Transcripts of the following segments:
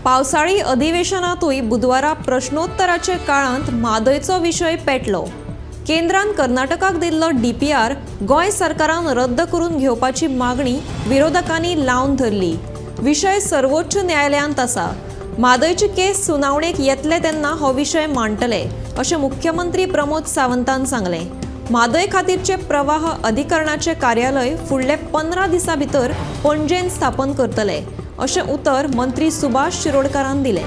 पावसाळी अधिवेशनातूय बुधवारा प्रश्नोत्तराचे काळांत म्हादयचो विशय पेटलो. केंद्रान कर्नाटकाक दिल्लो डीपीआर गोंय सरकारान रद्द करून घेवपाची मागणी विरोधकांनी लावन धरली. विशय सर्वोच्च न्यायालयांत आसा. म्हादयची केस सुनावणेक येतले तेन्ना हो विशय मांडटले अशें मुख्यमंत्री प्रमोद सावंतान सांगलें. म्हादय खातीरचे प्रवाह अधिकरणाचे कार्यालय फुडले 15 दिसां भितर पणजेन स्थापन करतले अशें उतर मंत्री सुभाष शिरोडकारान दिलें.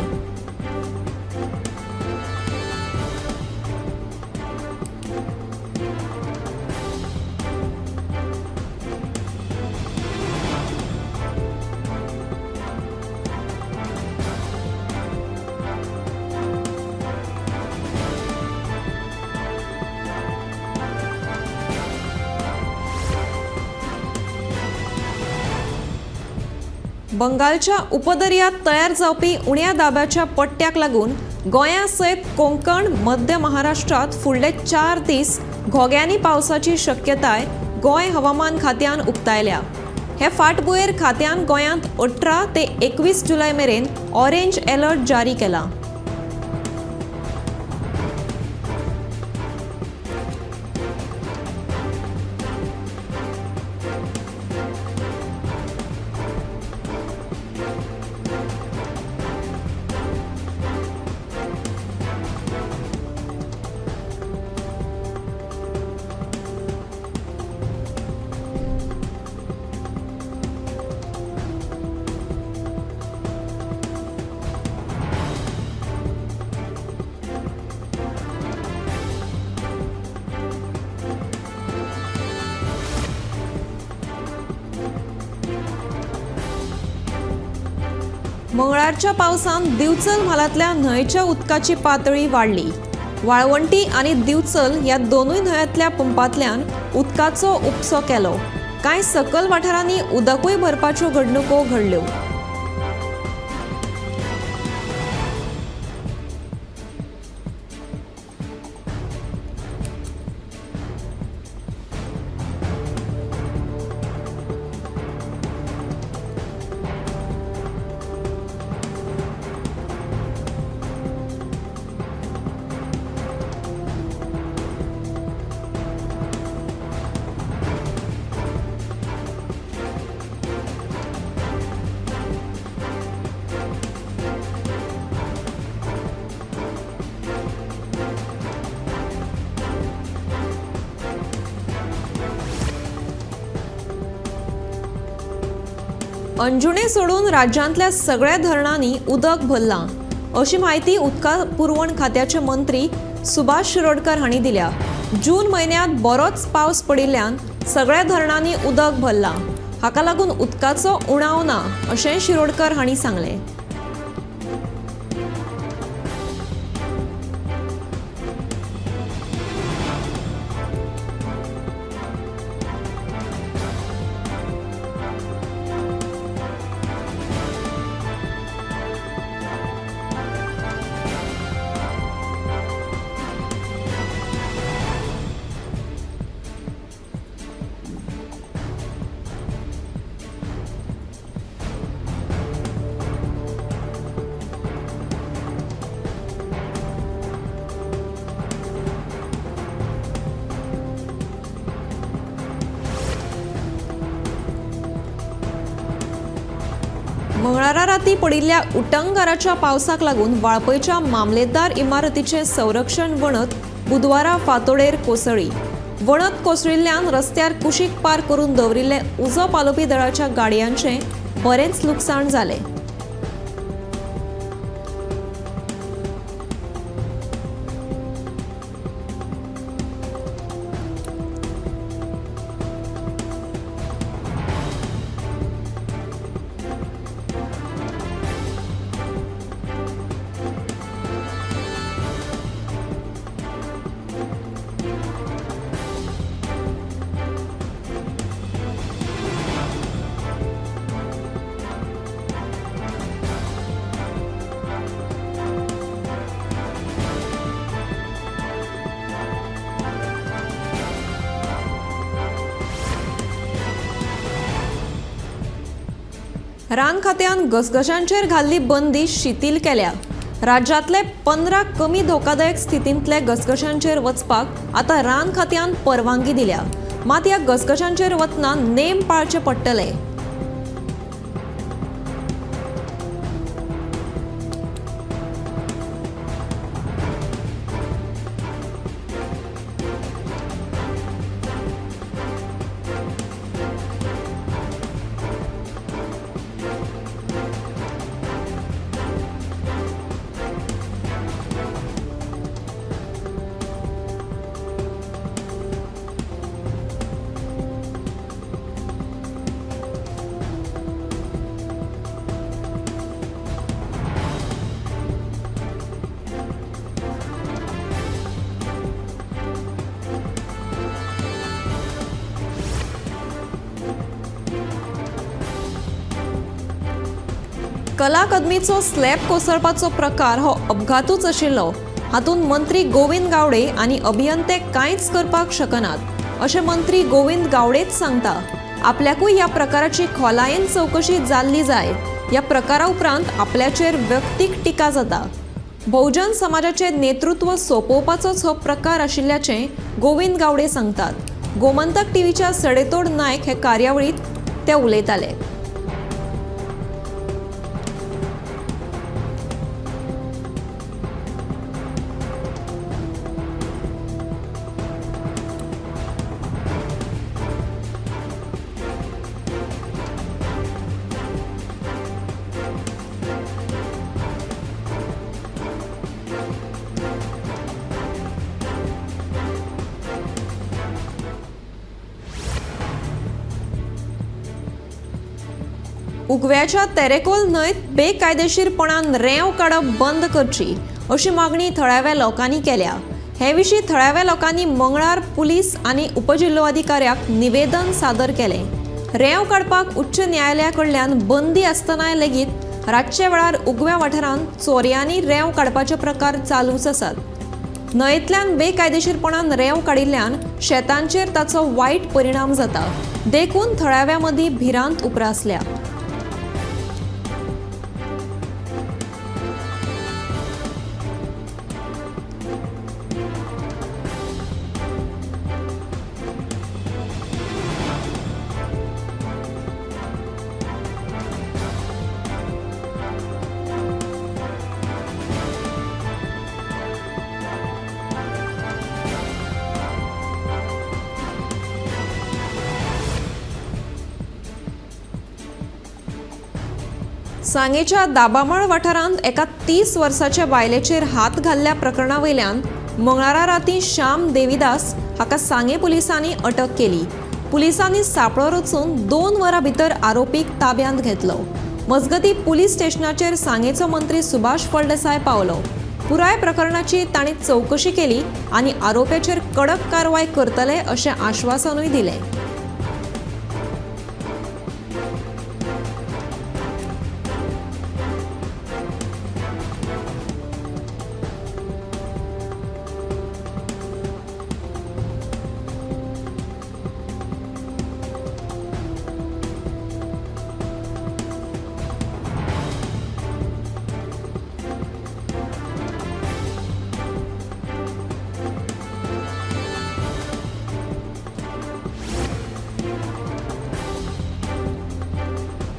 बंगालच्या उपदर्यात तयार जावपी उण्या दाब्याच्या पट्ट्याक लागून गोंया सयत कोंकण मध्य महाराष्ट्रात फुडले 4 दीस घोग्यांनी पावसाची शक्यताय गोंय हवामान खात्यान उक्तायल्या. हे फाटभुंयेर खात्यान गोंयांत 18 ते 21 जुलय मेरेन ऑरेंज अलर्ट जारी केला. मंगळारच्या पावसान दिवचल म्हालांतल्या न्हंयच्या उदकाची पातळी वाडली. वाळवंटी आनी दिवचल ह्या दोनूय न्हंयांतल्या पंपांतल्यान उदकाचो उपसो केलो. कांय सकल वाठारांनी उदकूय भरपाच्यो घडणुको घडल्यो. अंजुणे सोडून राज्यांतल्या सगळ्या धरणांनी उदक भरलां अशी म्हायती उदका पुरवण खात्याचे मंत्री सुभाष शिरोडकर हांणी दिल्या. जून म्हयन्यांत बरोच पावस पडिल्ल्यान सगळ्या धरणांनी उदक भरलां. हाका लागून उदकाचो उणाव ना अशें शिरोडकर हांणी सांगलें. मंगळारा राती पडिल्ल्या उटंगाराच्या पावसाक लागून वाळपयच्या मामलेदार इमारतीचें संरक्षण वणत बुधवारा फांतोडेर कोसळ्ळी. वणत कोसळिल्ल्यान रस्त्यार कुशीक पार करून दवरिल्ले उजो पालोवपी दळाच्या गाडयांचें बरेंच लुकसाण जालें. रान खात्यान घसघशांचेर घाल्ली बंदी शिथिल केल्या. राज्यांतले 15 कमी धोकादायक स्थितींतले घसघशांचेर वचपाक आतां रान खात्यान परवानगी दिल्या. मात ह्या घसघशांचेर वतना नेम पाळचे पडटले. कला अकादमीचो स्लॅब कोसळपाचो प्रकार हो अपघातूच आशिल्लो. हातूंत मंत्री गोविंद गावडे आनी अभियंते कांयच करपाक शकनात अशें मंत्री गोविंद गावडेच सांगता. आपल्याकूय ह्या प्रकाराची खोलायेन चवकशी जाल्ली जाय. ह्या प्रकारा उपरांत आपल्याचेर व्यक्तीक टिका जाता. बहुजन समाजाचें नेतृत्व सोंपोवपाचोच हो प्रकार आशिल्ल्याचें गोविंद गावडे सांगतात. गोमंतक टीव्हीच्या सडेतोड नायक हे कार्यावळींत ते उलयताले. उगव्याच्या तेरेकोल न्हंयत बेकायदेशीरपणान रेंव काडप बंद करची अशी मागणी थळाव्या लोकांनी केल्या. हे विशीं थळाव्या लोकांनी मंगळार पुलीस आनी उपजिल्लोधिकाऱ्याक निवेदन सादर केलें. रेंव काडपाक उच्च न्यायालया कडल्यान बंदी आसतनाय लेगीत रातच्या वेळार उगव्या वाठारांत चोरयांनी रेंव काडपाचे प्रकार चालूच आसात. न्हंयेंतल्यान बेकायदेशीरपणान रेंव काडिल्ल्यान शेतांचेर ताचो वायट परिणाम जाता, देखून थळाव्या मदीं भिरांत उप्रासल्या. सांगेच्या दाबामळ वाठारांत एका 30 वर्साच्या बायलेचेर हात घाल्ल्या प्रकरणा वयल्यान मंगळारा राती श्याम देवीदास हाका सांगे पुलिसांनी अटक केली. पुलिसांनी सांपळो रचून 2 वरां भितर आरोपीक ताब्यांत घेतलो. मजगतीं पुलीस स्टेशनाचेर सांगेचो मंत्री सुभाष फळदेसाय पावलो. पुराय प्रकरणाची तांणी चवकशी केली आनी आरोप्याचेर कडक कारवाय करतले अशें आश्वासनूय दिलें.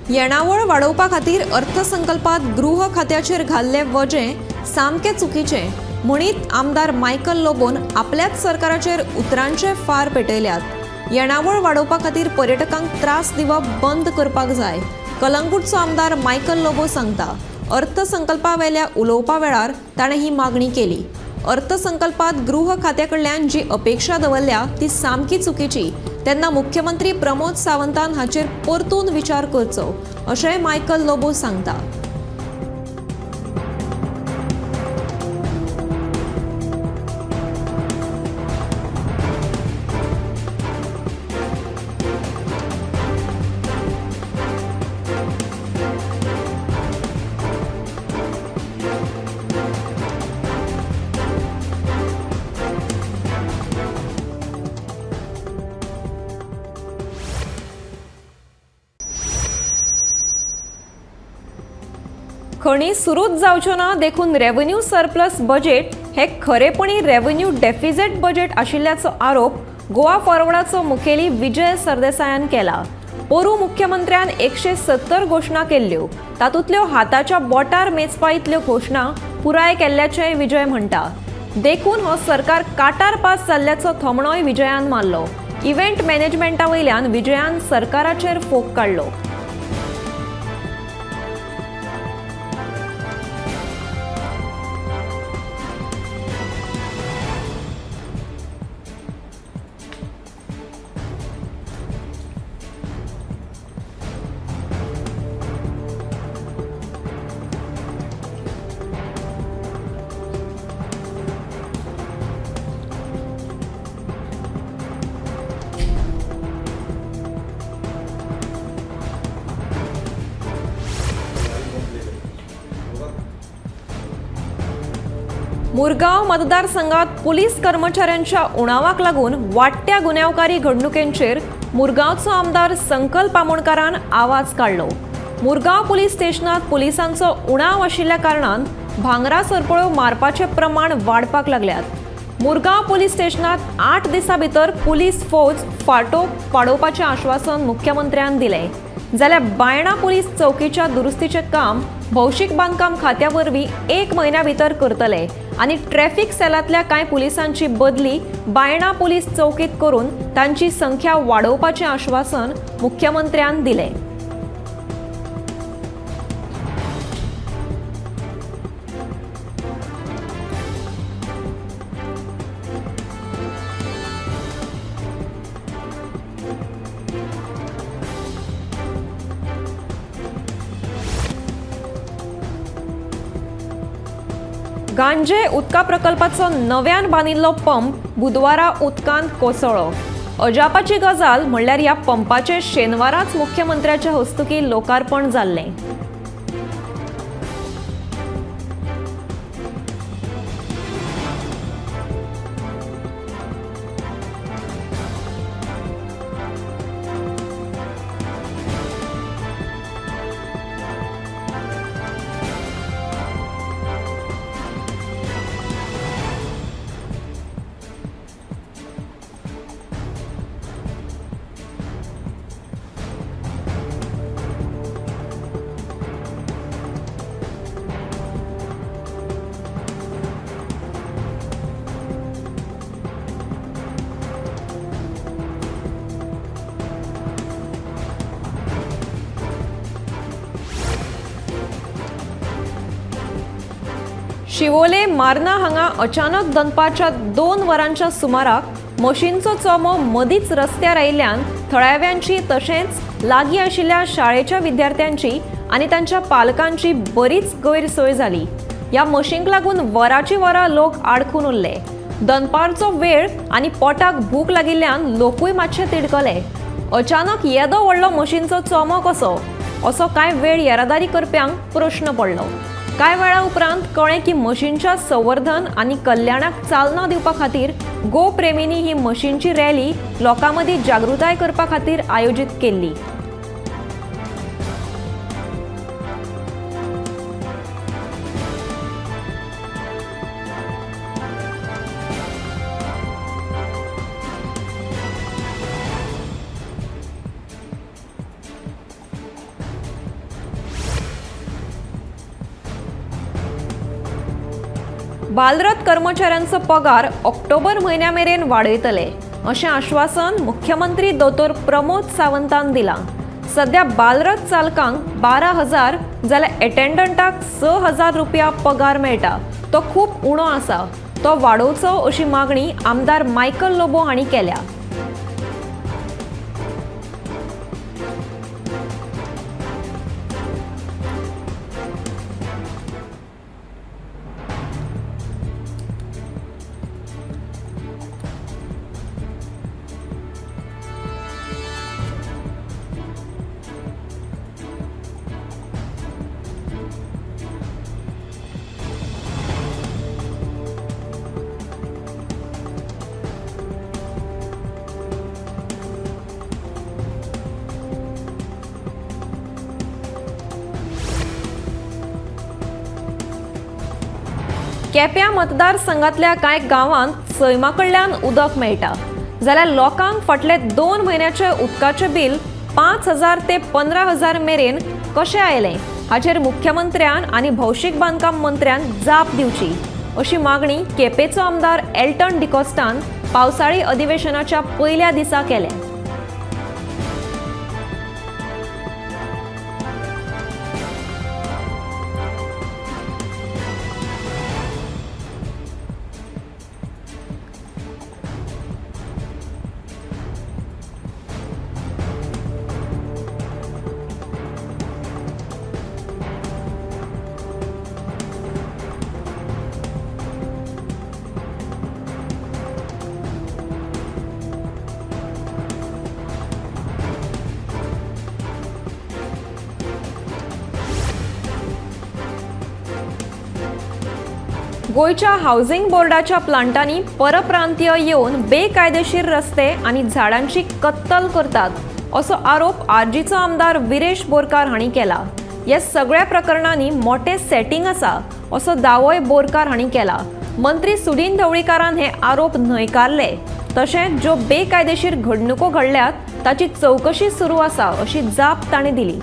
येणावळ वाडोवपा खातीर अर्थसंकल्पात गृह खात्याचेर घाल्ले वजें सामकें चुकीचें म्हणीत आमदार मायकल लोबोन आपल्याच सरकाराचेर उतरांचे फार पेटयल्यात. येणावळ वाडोवपा खातीर पर्यटकांक त्रास दिवप बंद करपाक जाय, कलंगूटचो आमदार मायकल लोबो सांगता. अर्थसंकल्पा वेल्या उलोवपा वेळार ताणें ही मागणी केली. अर्थसंकल्पात गृह खात्या कडल्यान जी अपेक्षा दवरल्या ती सामकी चुकीची, तेन्ना मुख्यमंत्री प्रमोद सावंतान हाचेर परतून विचार करचो अशेंय मायकल लोबो सांगता. खणी सुरूच जावच्यो ना देखून रेव्हन्यू सरप्लस बजेट हे खरेपणी रेव्हन्यू डेफिझिट बजेट आशिल्ल्याचो आरोप गोवा फॉरवर्डाचो मुखेली विजय सरदेसायान केला. पोरू मुख्यमंत्र्यान 170 घोशणा केल्ल्यो, तातूंतल्यो हाताच्या बोटार मेजपा इतल्यो घोशणा पुराय केल्ल्याचें विजय म्हणटा. देखून हो सरकार काटार पास जाल्ल्याचो थोमणोय विजयान मारलो. इव्हेंट मॅनेजमेंटा वयल्यान विजयान सरकाराचेर फोग काडलो. मुरगांव मतदारसंघात पुलीस कर्मचाऱ्यांच्या उणावाक लागून वाडट्या गुन्यांवकारी घडणुकेंचेर मुरगांवचो आमदार संकल्प आमोणकारान आवाज काडलो. मुरगांव पुलीस स्टेशनात पुलिसांचो उणाव आशिल्ल्या कारणान भांगरा सरपळ्यो मारपाचें प्रमाण वाडपाक लागल्यात. मुरगांव पुलीस स्टेशनात 8 दिसां भितर पुलीस फौज फाटो पाडोवपाचें आश्वासन मुख्यमंत्र्यान दिलें. जाल्यार बायणा पुलीस चौकीच्या दुरुस्तीचें काम भौशीक बांदकाम खात्या वरवीं 1 म्हयन्या भितर करतले आनी ट्रॅफिक सेलांतल्या कांय पुलिसांची बदली बायणा पुलीस चौकीत करून तांची संख्या वाडोवपाचें आश्वासन मुख्यमंत्र्यान दिलें. गांजे उदका प्रकल्पाचो नव्यान बांदिल्लो पंप बुधवारा उदकांत कोसळ्ळो. अजापाची गजाल म्हणल्यार ह्या पंपाचें शेनवाराच मुख्यमंत्र्याच्या हस्तुकीं लोकार्पण जाल्लें. शिवोले मार्ना हांगा अचानक दनपारच्या 2 वरांच्या सुमाराक मशीनचो चोमो मदींच रस्त्यार आयिल्ल्यान थळाव्यांची तशेंच लागीं आशिल्ल्या शाळेच्या विद्यार्थ्यांची आनी तांच्या पालकांची बरीच गैरसोय जाली. ह्या मशीनक लागून वराची वरां लोक आडखून उरले. दनपारचो वेळ आनी पोटाक भूक लागिल्ल्यान लोकूय मातशे तिडकले. अचानक येदो व्हडलो मशीनचो चोमो कसो असो कांय वेळ येरादारी करप्यांक प्रश्न पडलो. कांय वेळा उपरांत कळ्ळें की मशीनच्या संवर्धन आनी कल्याणाक चालना दिवपा खातीर गोप्रेमींनी ही मशीनची रॅली लोकां मदीं जागृताय करपा खातीर आयोजीत केल्ली. बालरथ कर्मचाऱ्यांचो पगार ऑक्टोबर म्हयन्या मेरेन वाडयतले अशें आश्वासन मुख्यमंत्री दोतोर प्रमोद सावंतान दिलां. सद्या बालरथ चालकांक 12,000 जाल्यार एटेंडंटाक 6,000 रुपया पगार मेळटा, तो खूब उणो आसा, तो वाडोवचो अशी मागणी आमदार मायकल लोबो हांणी केल्या. केप्यां मतदारसंघातल्या कांय गांवांत सैमा कडल्यान उदक मेळटा जाल्यार लोकांक फाटले 2 म्हयन्याचे उदकाचें बिल 5,000 ते 15,000 मेरेन कशें आयलें हाचेर मुख्यमंत्र्यान आनी भौशीक बांदकाम मंत्र्यान जाप दिवची अशी मागणी केपेंचो आमदार एल्टन डिकॉस्टान पावसाळी अधिवेशनाच्या पयल्या दिसा केल्या। गोंयच्या हावसिंग बोर्डाच्या प्लांटांनी परप्रांतीय येवन बेकायदेशीर रस्ते आनी झाडांची कत्तल करतात असो आरोप आरजीचो आमदार विरेश बोरकार हांणी केला। ह्या सगळ्या प्रकरणांनी मोठे सेटिंग आसा असो दावोय बोरकार हांणी केला। मंत्री सुदिन ढवळीकारान हे आरोप न्हयकारले। तशेंच ज्यो बेकायदेशीर घडणुको घडल्यात ताची चवकशी सुरू आसा अशी जाप तांणी दिली।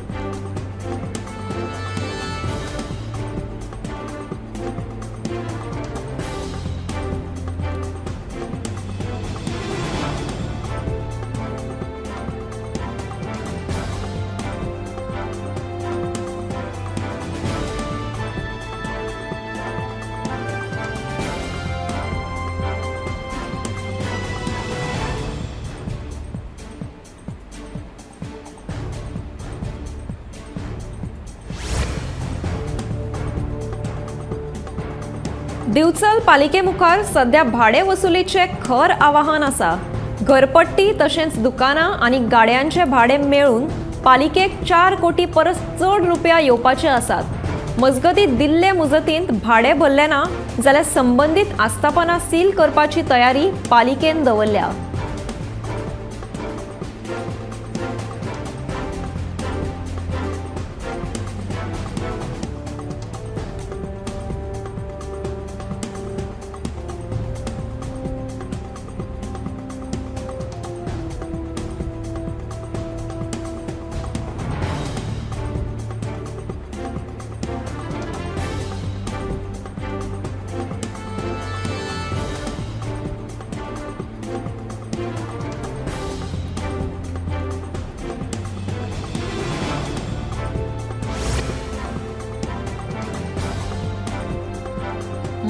दिवचल पालिके मुखार सध्या भाडे वसुलीचे खर आवाहन आसा। घरपट्टी तशेंच दुकानां आनी गाड्यांचे भाडे मेळून पालिकेक 4 कोटी परस चड रुपया येवपाचे आसात। मजगती दिल्ले मुजतींत भाडे भरले ना जाल्यार संबंदीत आस्थापनां सील करपाची तयारी पालिकेन दवरल्या।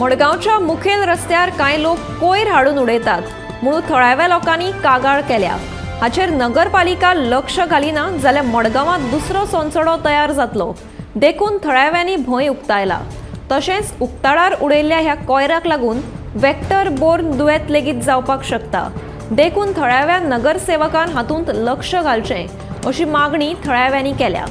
मडगांवच्या मुखेल रस्त्यार कांय लोक कोयर हाडून उडयतात म्हणून थळाव्या लोकांनी कागाळ केल्या। हाचेर नगरपालिका लक्ष घालिना जाल्यार मडगांवांत दुसरो सोनसडो तयार जातलो देखून थळाव्यांनी भंय उक्तायला। तशेंच उक्ताडार उडयल्ल्या ह्या कोयराक लागून वेक्टर बोर्न दुयेंत लेगीत जावपाक शकता देखून थळाव्या नगरसेवकान हातूंत लक्ष घालचें अशी मागणी थळाव्यांनी केल्या।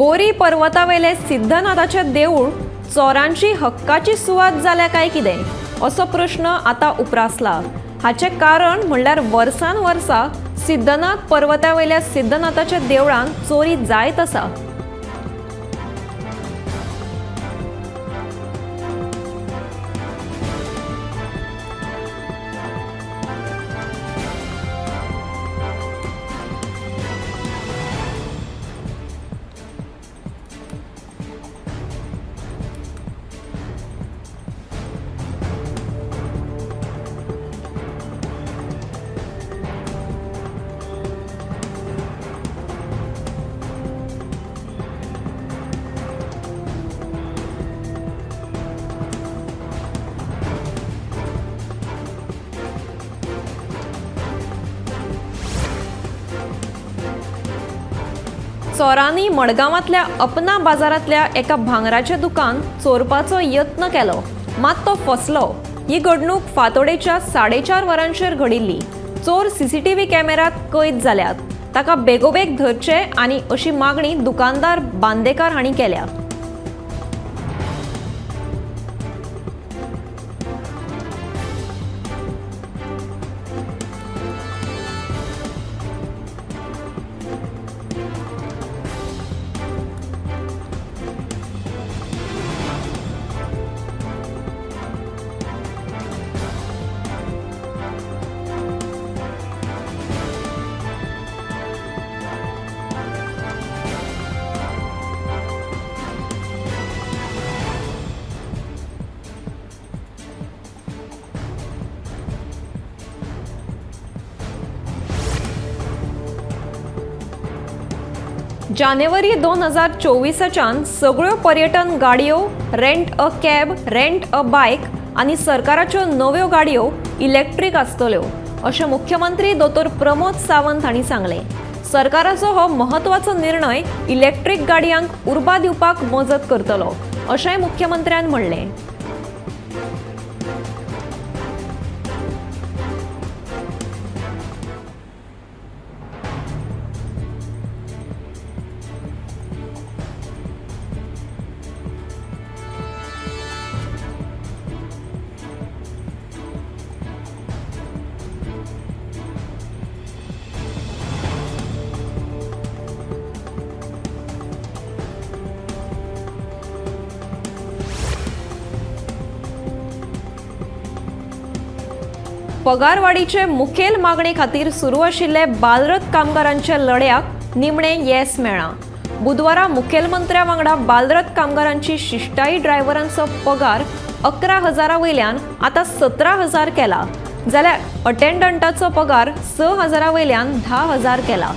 बोरी पर्वतावेले सिद्धनाथाचे देऊळ चोरांची हक्काची सुवात जाल्या काय कितें असो प्रश्न आतां उप्रासला। हाचें कारण म्हणल्यार वर्सान वर्सा सिद्धनाथ पर्वतावेल्या सिद्धनाथाच्या देवळांत चोरी जायत आसा। चोरांनी मडगांवांतल्या अपना बाजारांतल्या एका भांगराचें दुकान चोरपाचो यत्न केलो, मात तो फसलो. ही घडणूक फांतोडेच्या 4:30 वरांचेर घडिल्ली. चोर सीसीटीव्ही कॅमेऱ्यांत कैद जाल्यात. ताका बेगोबेग धरचे आनी अशी मागणी दुकानदार बांदेकार हांणी केल्या. जानेवारी 2024च्यान सगळ्यो पर्यटन गाडयो, rent a cab, rent a bike आनी सरकाराच्यो नव्यो गाडयो इलेक्ट्रीक आसतल्यो अशें मुख्यमंत्री दोतोर प्रमोद सावंत हांणी सांगलें. सरकाराचो हो म्हत्वाचो निर्णय इलेक्ट्रीक गाडयांक उर्बा दिवपाक मजत करतलो अशेंय मुख्यमंत्र्यान म्हणलें. पगारवाडीचे मुखेल मागणे खातीर सुरू आशिल्ले बालरथ कामगारांच्या लढ्याक निमणें येस मेळ्ळां. बुधवारा मुखेलमंत्र्या वांगडा बालरथ कामगारांची शिश्टाई ड्रायव्हरांचो पगार 11,000 वयल्यान आतां 17,000 केला, जाल्यार अटेंडंटाचो पगार 6,000 वयल्यान 10,000 केला.